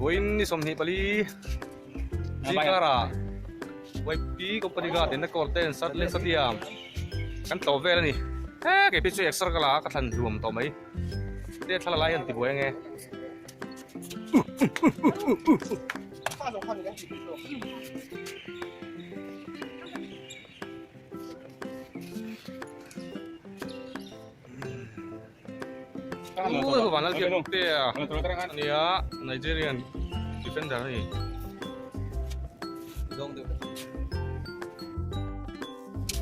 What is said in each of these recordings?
Vawiin ni 24 zingkarah YP company guard in a kawr ten Salt Lake Stadium kan tlawh vel a ni. He kei phei chu exer ka la a ka thlan hluam tawh mai. Te thla la lai hian tibuai ange. Nia Nigerian defender a ni.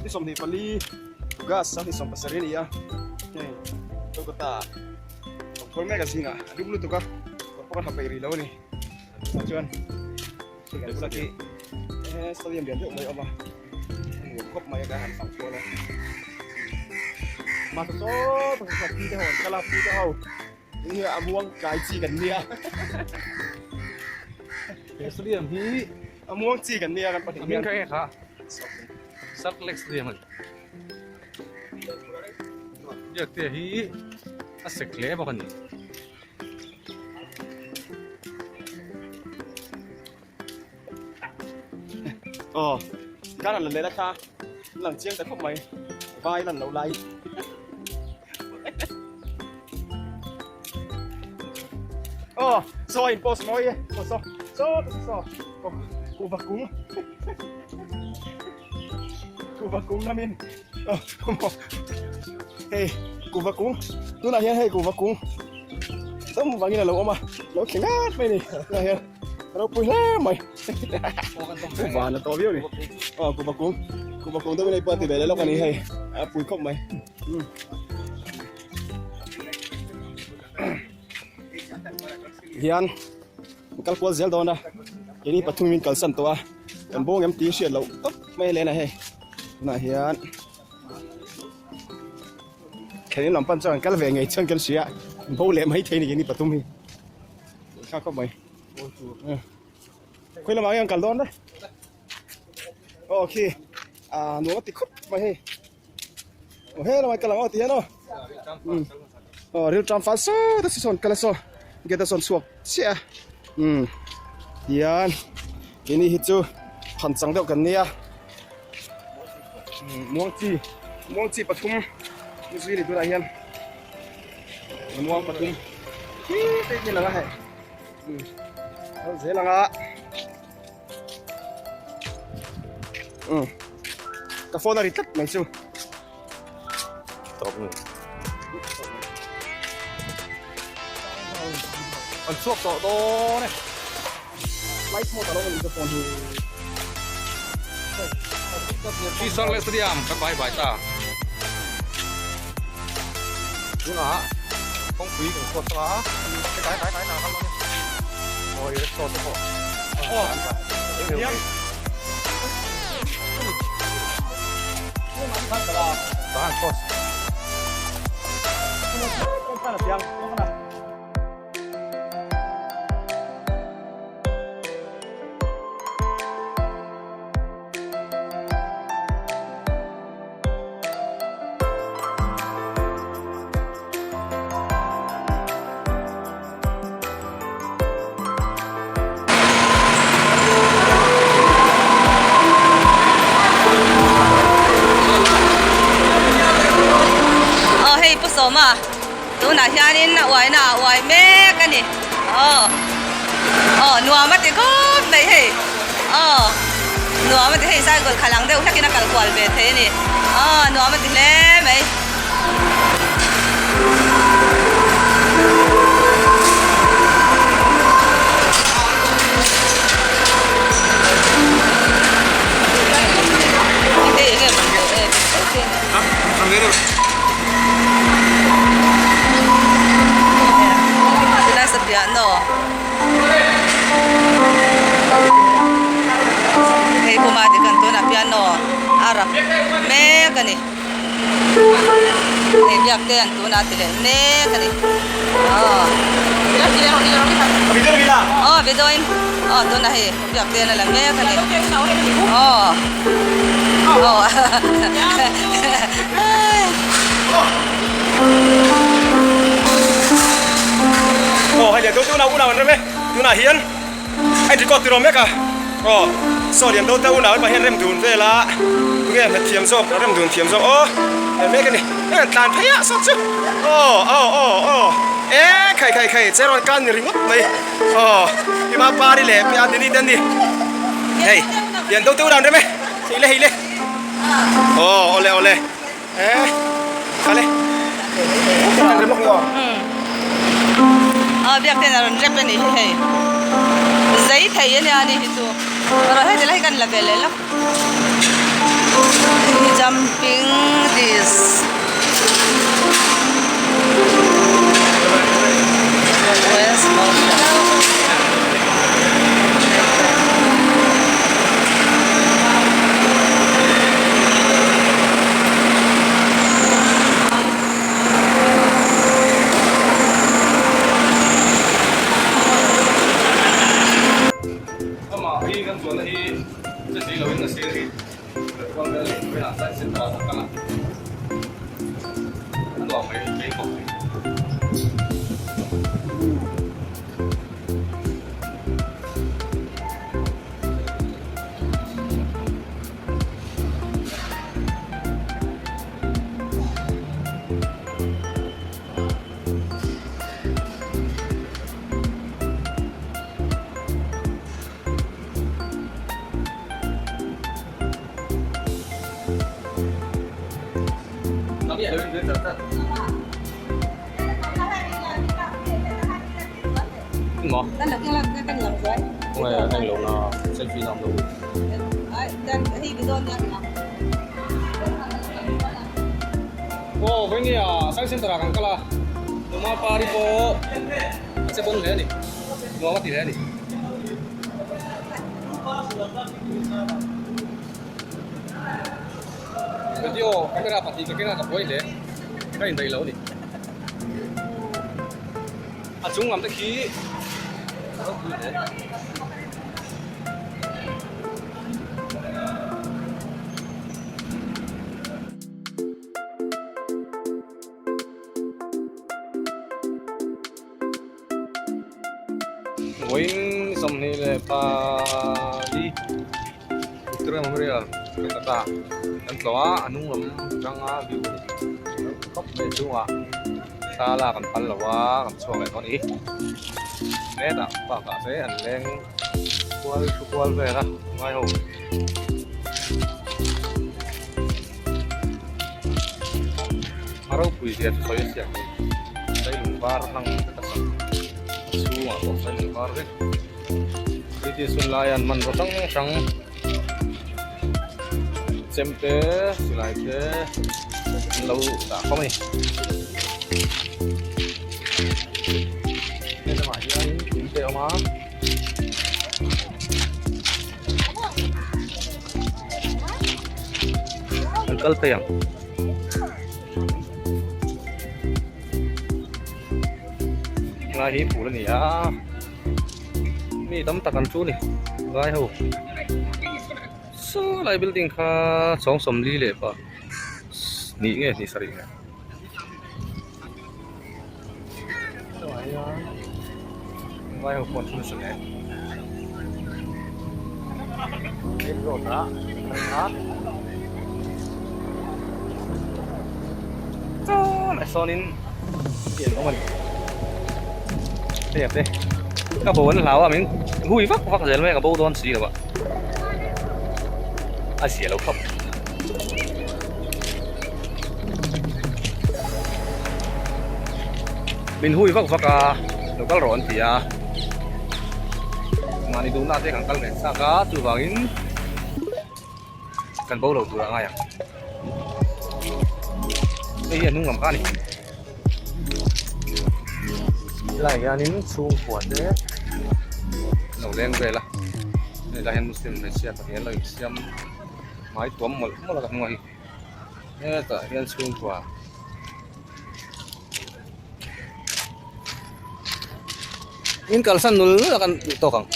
Ni 24 gas sang ni 17 a ni a hei Kolkata awm mek a zingah a dum lutuk a kawr pawh kan ha peih rih lo a ni chuvang chuan hei kan bulah khi stadium lian deuh mai a awm a a nuam khawp mai a kan han fang kual a mahse saw tak pi te ho an kal a pi te ho in hi a muang kai chi kan nia he stadium hi a muang chi kan nia kan pahnih hian kha Salt Lake Stadium a ni biak te hi a sek hle bawk a ni. Aw kan han la leh la kha lang chiang ta khawp mai vai lan loh lai aw saw in post mawi e saw saw saw saw kuhva kung kuhva kung lamin hei kuhva kung tunah hian hei kuhva kung tam vangin a lo awm a lo thleng at mai a ni tunah hian a ropui hle mai van a tawh viau a ni aw kuhva kung kuhva kung deuhin hei pawh a ti ve leh lawk a ni hei a pui khawp mai hian kal kual zel dawn a keini pathum in kalsan tawh a kan bawng em tih hriat loh tawp mai a lena hei tunah hian keini lam pan chuan kan kal ve ngei chuan kan hria bo leh mai thei a ni keini pathum hi thlak khawp mai khawi lamah nge an kal dawn le aw khi ah nuam a ti khawp mai hei aw he lamah kal ang aw ti hian aw aw ril tram fal sawt a si sawn kal a saw gate a sawn chhuak chiah a umm tihian keini hi chu phan chang deuh kan nia muang chi muang chi pathum zui ni tunah hian muang pathum hi te hi lang a hei kal zel ang a umm ka phone a ri tlat mai chu tawp ni an chhuak tawh dawn e flight mode a lo awm ka phone hi Salt Lake Stadium kan bai bai ta tunah kawngpui kan chhuak ta a tlai tlai tlai tlai kal aw i rickshaw te pawh tahan cross Aw hei Pu Sawma tunah hianin a uaina a uai mek a ni aw aw nuam a ti khawp mai hei aw nuam a ti hei cycle khalh ang deuh hlekin a kal kual ve thei a ni aw nuam a ti hle mai. Hei puma te kan tunah piano a rap mek a ni. Hei biak te an tunah ti leh mek a ni. Aw aw video in aw tunah hei biak te an la mek a ni. Aw aw Aw hei le tu tu na unau an rem e. Tunah hian a in record tiraw mek a, aw saw lian do te unau erawh hian rem dun vel a, tunge hmet thiam zawk rem dun thiam zawk aw en mek a ni, heng an tlan phei ah saw chu aw aw aw aw e khai khai khai che rawn kan ni ringawt mai aw pi mapari leh pi adini te an ni hei lian do te unau an rem e hei le hei le aw awle awle. Aw biak ten a rawn rep a nih hi hei zei thei a nia ni hi chu rawh heti lai hi kan la ve leh lawk jumping this west Amah hi kan chuanna hi che si loin a sir hi kual vel leh velah science center ah kan kal a, a nuam mai mai khawp mai. Aw vawinia science center ah kan kal a numa pari pawh a che bon hle a ni nuam a ti hle a ni. Video camera pahnih ka keng a ka buai hle ka indaih lo a ni. A chung lam te khi a ropui hle. Vawiin 24 Victoria Memorial Kolkata kan tlawh a, a hnung lam atanga view a ni khawp mai chungah thla lak an phal lo a kan chhuak leh dawn a ni hetah park ah te an leng kual thu kual vel a ngai ho. A ropui zia chu sawi a siam ni sailung var hlang vek a sak a chhungah pawh sailung var vek British hun laia an hmanraw hrang hrang chemte silai te an lo dah khawm a ni he lamah hianin tui te a awm a. An kal phei ang. Lai hi phul a ni a mi tam tak an chu ni vai ho saw lai building kha chhawng sawmli leh pa hnih nge hnih sarih nge. Vai ho pawh an thu nasa hle. Main road ah an kal a. Chuan ah sawnin mi an awm a ni. Hei a te ka bo an hlau a min hui vak vak zel mai a ka bo dawn si lo a. A zia lo khawp. Min hui vak vak a lo kal rawh an ti a mahni duhna te kan kal ve chak a chuvangin kan bo lo tur a ngai ang hei hi a hnung lam kha a ni helaiah hianin chhungkua te an lo leng vel a helaiah hian muslim hmeichhia pahnih an lo insiam. Hmai tuam mawlh mawlh a ka hnungah hi hetah hian chhungkua in kalsan nul nul a kan duh tawk ang.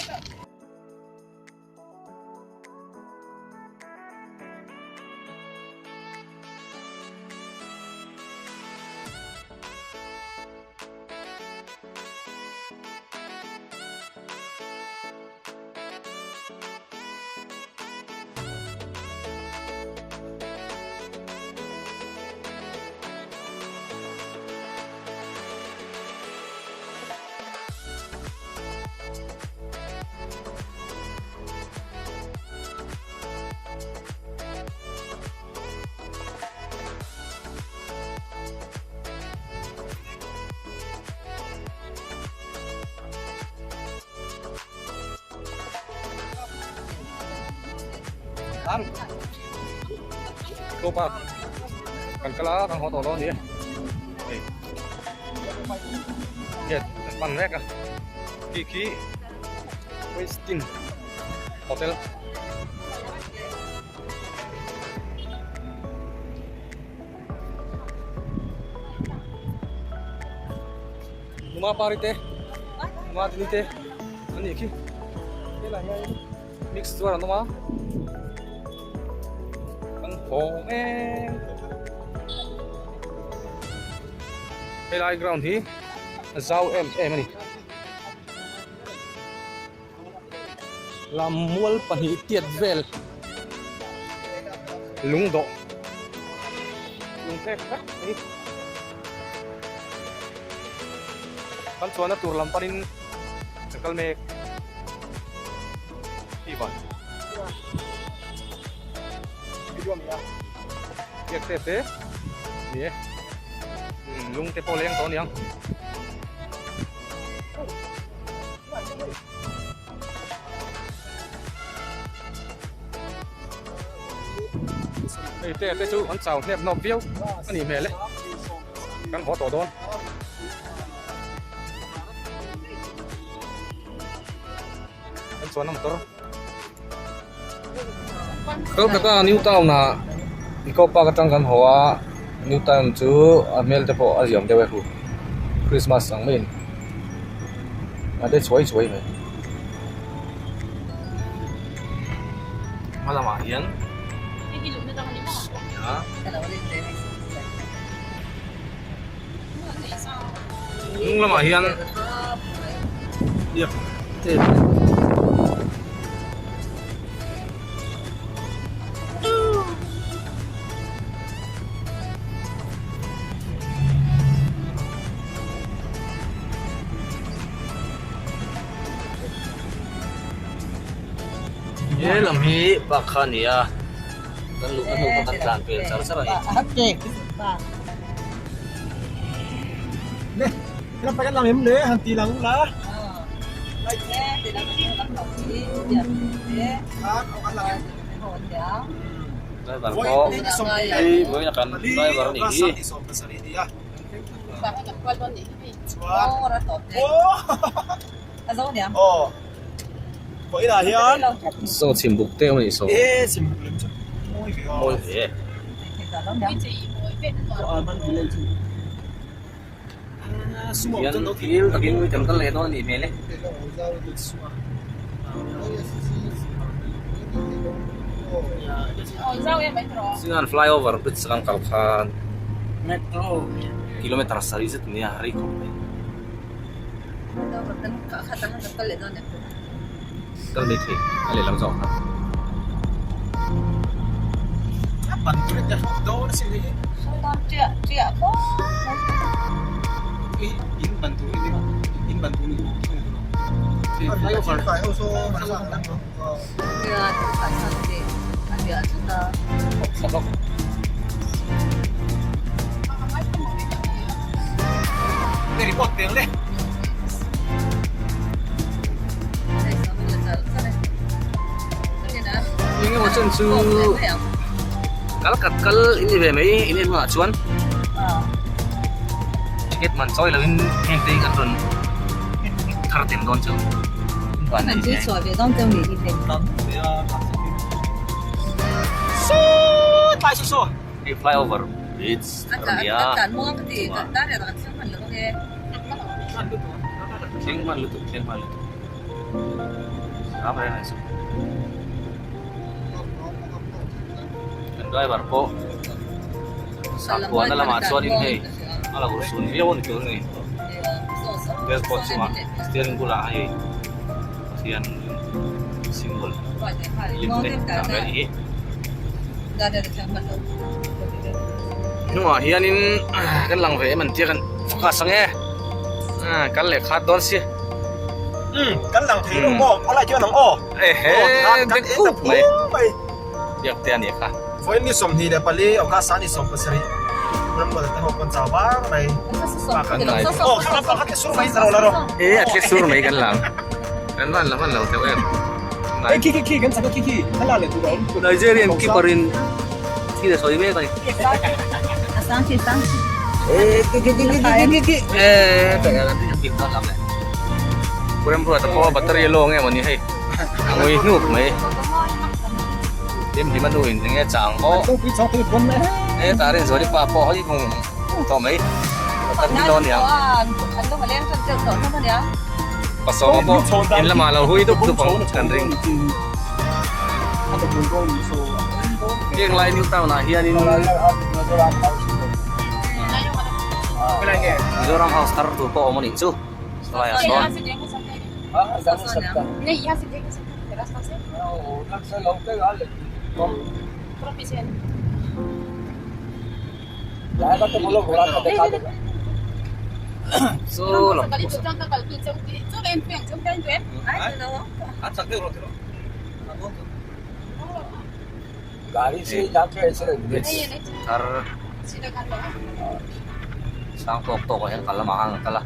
Eco Park kan kal a kan haw tawh lo a ni e hei gate an pan mek a khi khi Westin Hotel. Numa pari te numa dini te an nih khi helai hian mix chuan an awm a an haw mek helai ground hi a zau em em a ni lam mual pahnih tiat vel lung dawh lung phek vek a ni kan chuanna tur lam panin ka kal mek hi van biak te te ni e lung te pawh leng tawh a ni ang. Hei te te chu an chau hnep hnawp viau a nih hmel e kan haw tawh dawn. Kan chuan a motor. Kolkata New Town ah Eco Park atang kan haw a New Town chu a hmel te pawh a ziam deuh e hu Christmas ang maiin a de chhuai chhuai mai hma lamah hian hnung lamah hian biak te He lam hi park kha a ni a kan luh na hnu kha kan tlan pel char char a ni. Driver pawh hei vawiin a kan driver a nih hi. Saw chhim buk te awm a nih saw. Mawi ve. Hian thil takin kan kal leh dawn a nih hmel e. Singan flyover bridge kan kal khan kilometer sarih zet nia rei khawp mai. Kal mai thei a lehlam zawk kha. Engemaw chen chu kal khat kal in ni ve mai in en hunah chuan ticket man chawi lovin heng te hi kan rawn thar tem dawn chu. Hei flyover bridge a ni a thleng hman lutuk thleng hman lutuk ram reng reng suh kan driver pawh sakhuana lamah chuanin hei a lo sun viau a ni tur a ni dashboard chungah steering bulah hei Pathian symbol lim te dah ve a ni hi. Hnungah hianin kan lang ve em an tia kan focus ang e kan leh khat dawn si. Um kan lang thei lo maw a lai khian ang aw. Ehe dik khup mai biak te a nih kha. Vawiin ni 24 August a ni 17 rambual te ho pawn chau var mai. Aw kha lam pang kha tle sur mai zaro la rawh. E a tle sur mai kan lang. Kan van la hman lo teuh em. Nigerian keeper in thil a sawi mek a ni. Remruata pawh battery a lawng em ani hei a ngui hnuk mai Hlimhlima nu in enge chang aw e tah Rinzuali pa pawh hawi vung vung tawh mai kan ti dawn aniang pasawma pawh in lamah lo hui dup dup ang kan ring heng lai new town ah hianin Mizoram house thar tur pawh a awm a nih chu helaiah sawn. Thar sang tawk tawk ah hian kal lamah khan an kal a.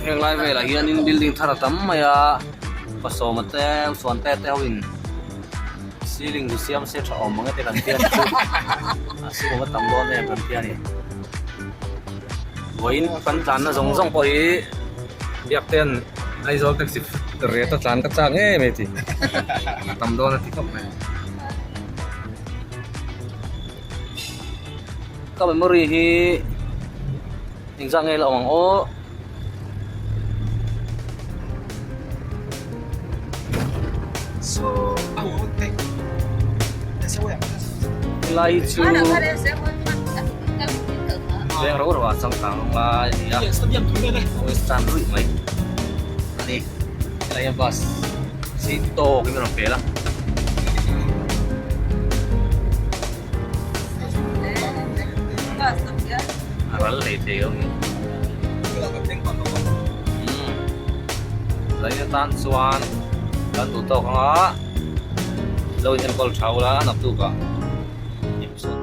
Heng lai velah hianin building thar a tam mai a pasawma te suante te ho in ceiling chu siam se tha awm ang e te kan tia ni chu a siam a tam dawn em kan tia ni vawiin kan tlanna zawng zawng pawh hi biak ten Aizawl taxi rate a tlan ka chak ngei mai ti a tam dawn a ti khawp mai. Ka memory hi engzah nge la awm ang aw. Helai hi chu veng ro ro ah changkang lai a ni a western ruih mai a ni helai hian bus si tawk in a rawn pel a. A ral hlei thei lo ni. Zain atan chuan kan duh tawk ang a, lo in enkawl tha ula naktuk ah episode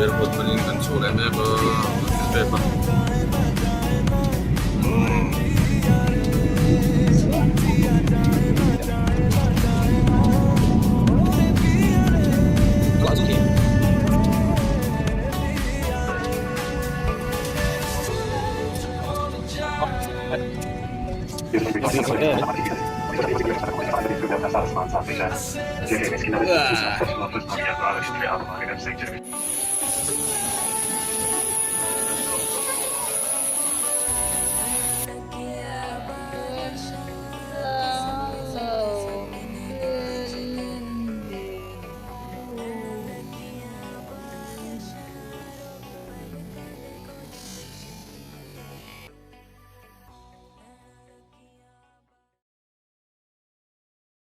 Airport panin kan chhuak leh mek a step a.